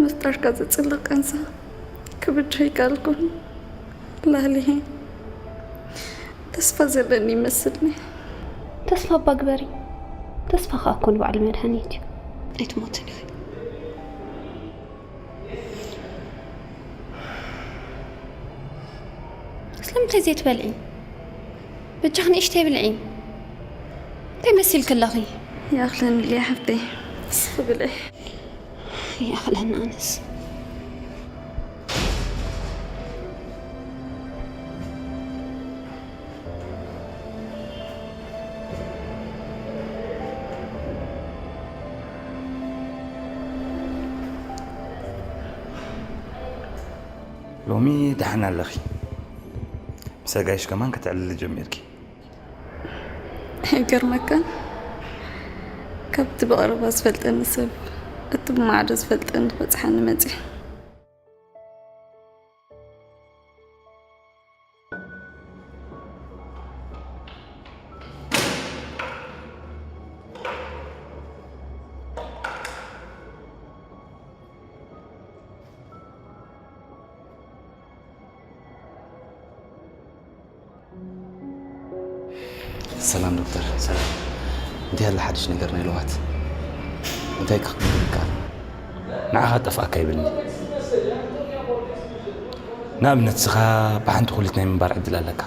ምፍጣርካ ዘጽልእ ቃንዛ ክብድህ ኣይከኣልኩን። ላሊ፣ ተስፋ ዘለኒ ይመስልኒ። ተስፋ እባ ግበሪ። ተስፋ ከኣ እኮ ንባዕሉ መድሃኒት እዩ። ኣይትሞትን ኢኺ። ስለምንታይ ዘይትበልዒ? በጃኺ ንእሽተይ ብልዒ። እንታይ መሲልኪ ኣለኺ? ይኣኽለኒ ሊያ ሓፍተይ። እስኺ ብልዒ። ይኣኽለኒ ኣነስ። ሎሚ ደሓን ኣለኺ። ምስ ኣጋይሽ ከማን ክትዕልሊ ጀሚርኪ። ኣይገርመካን? ካብቲ ብቐረባ ዝፈልጠኒ ሰብ እቲ ብማዕዶ ዝፈልጠኒ ክበጽሓኒ መጺኡ። ሰላም ዶክተር። ሰላም። እንታይ ኣሎ ሓድሽ ነገር ናይ ሎማት? እንታይ ክኽብል ይከኣል? ንዓኻ ጠፍኣካ ይብልኒ። ንኣብነት ንስኻ ብሓንቲ ኩሊት ናይ ምንባር ዕድል ኣለካ።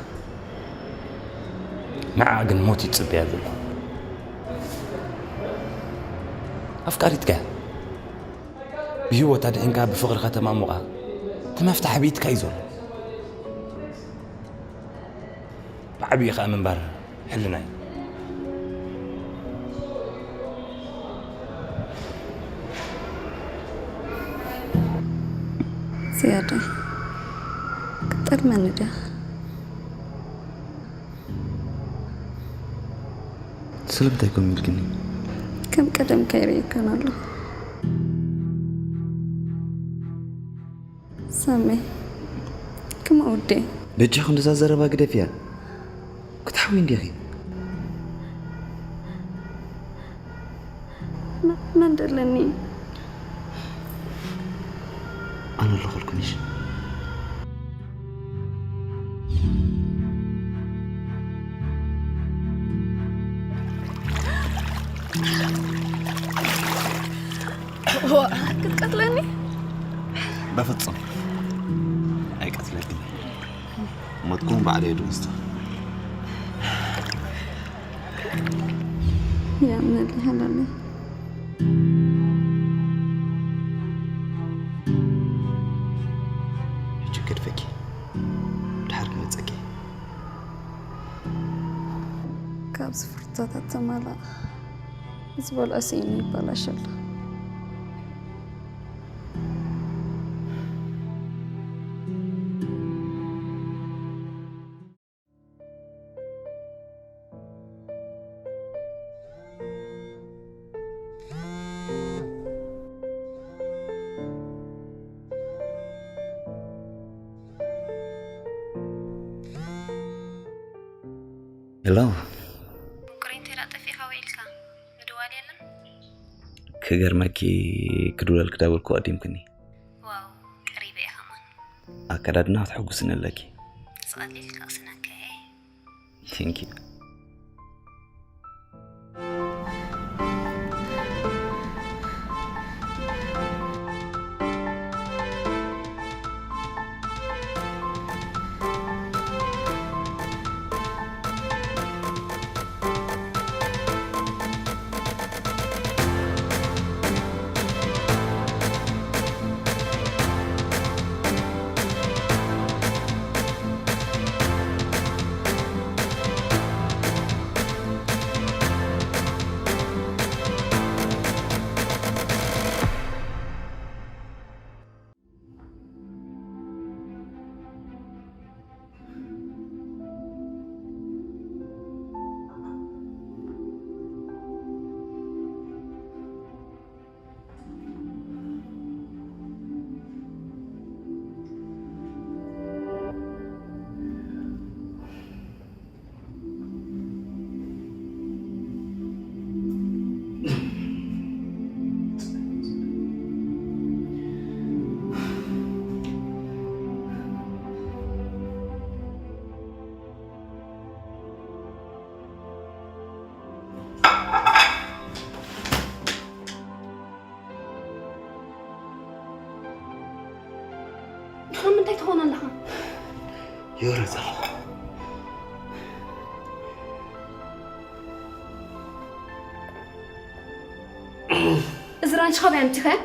ንዓ ግን ሞት ይጽበያ ዘሎ። ኣፍቃሪትካ እያ። ብህይወት ኣድሒንካ ብፍቕሪ ከተማሙቓ እቲ መፍትሒ ኣብ ኢድካ እዩ ዘሎ። ብዓብዪ ኸኣ ምንባር ሕልና እዩ። ዝያዳ ክትጠልመኒ ድያ? ስለምንታይ ከምኡ ኢልክኒ? ከም ቀደምካ ይርእየካን ኣለኹ። ሳሚ፣ ከም ኣወደይ። በጃኺ እንደዛ ዘረባ ግደፍያ። ክትሓዊ እንዲኺ። መ-፣ መን ደለኒ? ኣነ ኣለኹልኩ፣ እሺ? ዋ፣ ክትቀትለኒ? በፍጹም ኣይቀትለክን። ሞትኩም ባዕለይ ድምስታ። ይኣምነልይ ሓላለይ። ሕጂ ክድፈኪ፣ ድሓር ክመጸኪ። ካብዚ ፍርቶታት ተማላእ ዝበልዖ ስኢኑ ይበላሽ ኣሎ። ሄሎ። ምቁረይ እንተ ኢላ ጠፊእኻ ውዒልካ ምድዋል የለን? ክገርመኪ ክድውለልኪ ዳበልኩ ኣዲምክኒ። ዋው፣ ቀሪበ እየ ከማን። ኣከዳድና ክትሕጉስኒ ኣለኪ። እዚ ቀሊል ከቕስነካ እየ። Thank you። ምንታይ ትኾን ኣለኻ? ይወረፅ ኣለኹ። እዚ ራንች ኻበይ ኣምጺኻዮ?